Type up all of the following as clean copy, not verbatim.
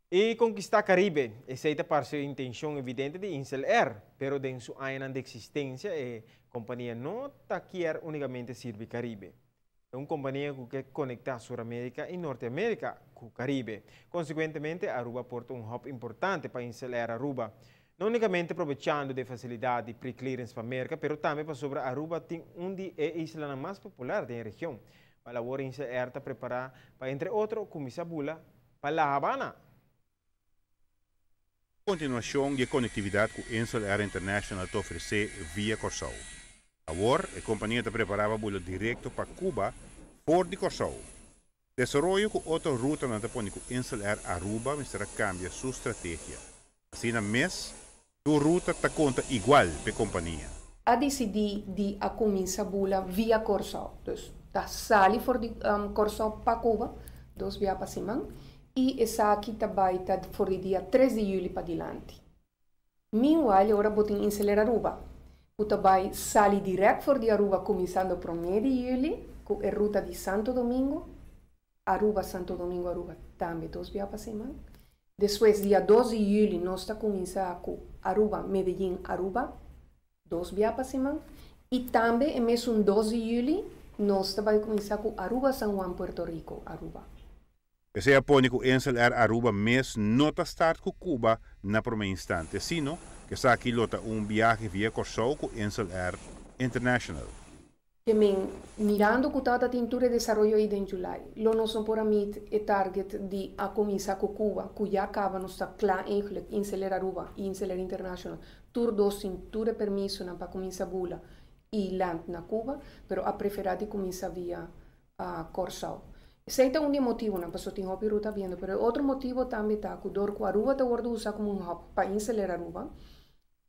Y conquista Caribe, esey ta parce intencion evidente di Insel Air, pero den su aña di existencia, e compania no ta kier unicamente sirbi Caribe. Ta un compania cu kier conecta Sur America y Norte America cu Caribe. Consecuentemente, Aruba por ta un hub importante pa Insel Air Aruba. No unicamente probechando di facilidad di pre-clearance pa America, pero tambe pasobra Aruba tin un di e islanan mas popular den region. Pa awor Insel Air ta prepara pa, entre otro, cuminsa bula pa La Habana. Continuacion di conectividad cu Insel Air International ta ofrece via Corsou. Awor, e compania ta prepara pa bula directo pa Cuba for di Corsou. Desaroyo cu otro rutanan ta pone cu Insel Air Aruba mester a cambia su strategia. Asina mes, e ruta ta conta igual pa e compania. A dicidi di a cuminsa bula via Corsou. Dus ta sali for di Corsou pa Cuba, dos biaha pa siman, y esaki tambe ta for di dia 3 di juli pa dilanti. Meanwhile, awor bo tin Insel Air Aruba, cu tambe sali direct for di Aruba cuminsando 1 di juli, cu e ruta di Santo Domingo, Aruba, Santo Domingo, Aruba, tambe dos biaha pa siman. Despues, dia 2 di juli, nos ta cuminsa cu Aruba, Medellín, Aruba, dos biaha pa siman. Y tambe, e mesun 2 di juli, nos ta bay cuminsa cu Aruba, San Juan, Puerto Rico, Aruba. Esey a pone cu Insel Air Aruba mes no ta start cu Cuba na prome instante, sino cu esaki lo ta un biahe via Corsou cu Insel Air International. Kiermen, mirando cu ta tin tur e desaroyo ey den July, lo nos no por a meet e target di a cuminsa cu Cuba, cu ya caba nos ta cla eigenlijk Insel Air Aruba y Insel Air International, tur dos tin tur e permisonan pa cuminsa bula y land na Cuba, pero a prefera di cuminsa via Corsou. Esey ta un di e motibonan, paso tin hopi ruta habriendo, pero otro motibo tambe ta cu door cu Aruba ta wordo usa como un hub pa Insel Air Aruba,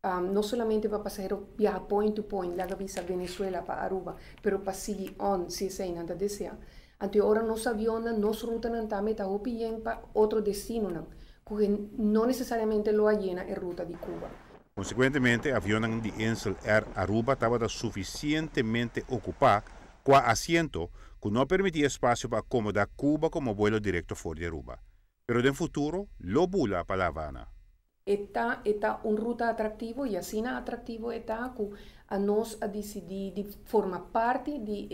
no solamente pa pasahero viaha point to point, laga bisa Venezuela pa Aruba, pero pa sigui on, si esey nan ta desea. Anto ora nos avionnan, nos rutanan tambe ta hopi yen pa otro destinonan, cu no necesariamente lo a yena e ruta di Cuba. Consecuentemente, avionnan di Insel Air Aruba tabata suficientemente ocupa cu asiento cu no a permiti espacio pa acomoda Cuba como vuelo directo for di Aruba. Pero den futuro, lo bula pa La Habana. E ta un ruta atractivo y asina atractivo e ta cu nos a dicidi di forma parti di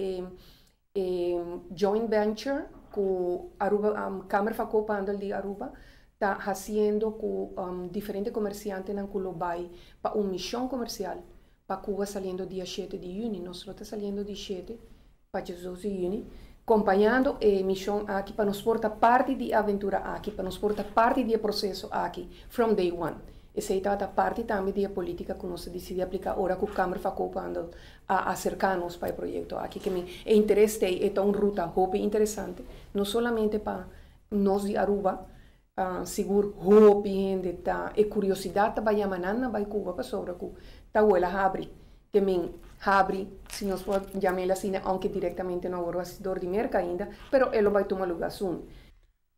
joint venture cu Aruba, Kamer van Koophandel di Aruba ta haciendo cu diferente comerciantenan cu lo bay pa un mision comercial pa Cuba saliendo dia 7 di juni. Nos ta saliendo di 7 pa 12 di juni, acompañando e mision aki pa nos por ta parti di e aventura aki, pa nos por ta parti di e proceso aki from day one. Esey ta parti tambe di e politica cu nos a dicidi aplica ora cu Kamer van Koophandel a acerca nos pa e proyecto aki. Kiermen, e interes ta un ruta hopi interesante, no solamente pa nos di Aruba, sigur hopi hende ta e curiosidad ta bay yama nan na bay Cuba pasobra cu ta el a habri. Kiermen habri, si nos por yam'e asina, aunke directamente no a dor di Merca ainda, pero e lo bay tuma luga soon.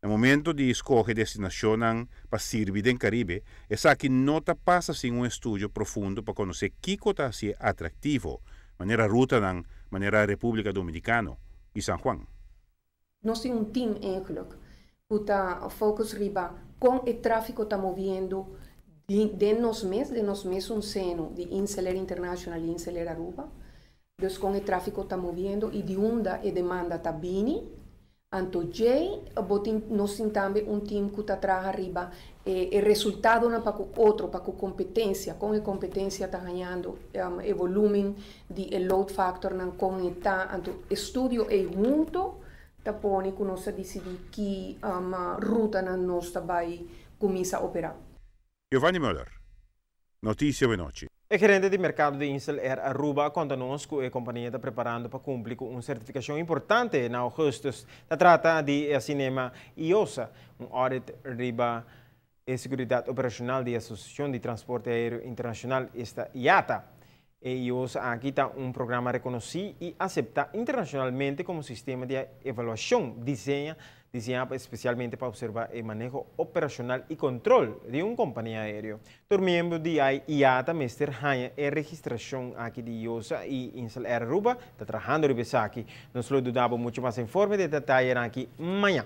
Na momento di scoge destinacionnan pa sirbi den Caribe, esaki no ta pasa sin un estudio profundo pa conoce kico ta haci'e atractivo, manera rutanan, manera Republica Dominicana y San Juan. Nos tin un team eigenlijk cu ta focus riba con e trafico ta moviendo den nos mes un seno di Insel Air International y Insel Air Aruba. Dus con e trafico ta moviendo y di unda e demanda ta bini. Anto djey, bo tin, nos tin tambe un team cu ta traha riba e resultadonan pa cu otro, pa cu competencia, con e competencia ta ganando e volumen di e load factor nan con e ta, anto estudio e hunto ta pone cu nos a dicidi ki rutanan nos ta bay cuminsa opera. Giovanni Müller, Noticia Awe Nochi. E gerente di mercado di Insel Air Aruba a conta nos cu e compania ta preparando pa cumpli cu un certificacion importante na augustus. Ta trata di asina IOSA, un audit riba e seguridad operacional di Asociacion di Transporte Aereo Internacional, esta IATA. E IOSA aki ta un programa reconoci y acepta internacionalmente como sistema di evaluacion diseña especialmente pa observa e maneho operacional y control di un compania aereo. Tur miembro di IATA mester haya e registracion aki di IOSA y Insel Air Aruba ta trahando riba esaki. Nos lo duna mucho mas informe di detaye aki mañan.